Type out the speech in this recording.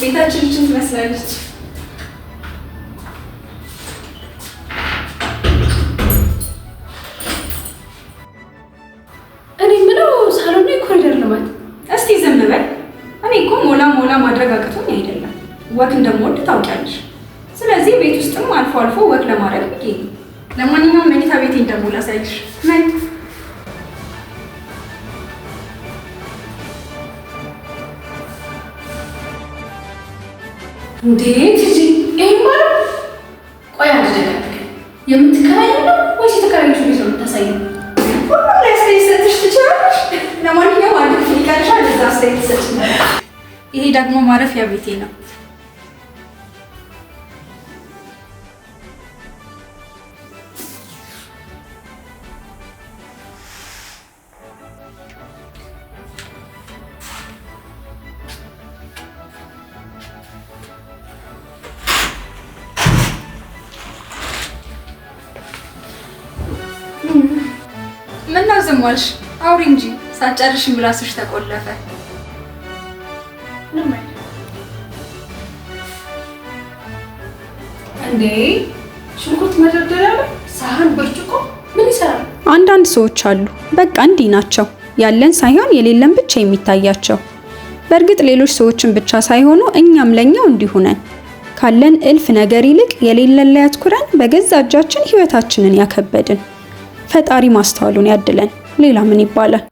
ቤታችን ይችን ትመስላለች። እኔ የምለው ሳሎን ነው የኮሪደር ልማት? እስቲ ዝም በል። እኔ እኮ ሞላ ሞላ ማድረግ አቅቶኝ አይደለም፣ walk እንደምወድ ታውቂያለሽ። ስለዚህ ቤት ውስጥም አልፎ አልፎ walk ለማድረግ ብዬ ነው። ለማንኛውም መኝታ ቤቴን ደግሞ ላሳይሽ። ነይ። እንዴ ቲጂ፣ ይሄ ማለት ቆይ አንድ ደቂቃ፣ የምትከራየው ነው ወይስ የተከራየሽው ቤት ነው የምታሳየው? ሁሉም ላይ አስተያየት ሰጥሽ ትችላለሽ። ለማንኛውም አንድ ክፍል ይቀርሻል፣ እዛ አስተያየት ትሰጪኛለሽ። ይሄ ደግሞ ማረፊያ ቤቴ ነው። ምነው ዝም አልሽ? አውሪ እንጂ ሳትጨርሽ ምላስሽ ተቆለፈ። እንዴ ሽንኩርት መደርደሪያ ላይ ሳህን፣ ብርጭቆ ምን ይሰራል? አንዳንድ ሰዎች አሉ፣ በቃ እንዲህ ናቸው። ያለን ሳይሆን የሌለን ብቻ የሚታያቸው። በእርግጥ ሌሎች ሰዎችን ብቻ ሳይሆኑ እኛም ለኛው እንዲሁ ነን። ካለን እልፍ ነገር ይልቅ የሌለን ላይ አትኩረን በገዛ እጃችን ሕይወታችንን ያከበድን። ፈጣሪ ማስተዋሉን ያድለን። ሌላ ምን ይባላል?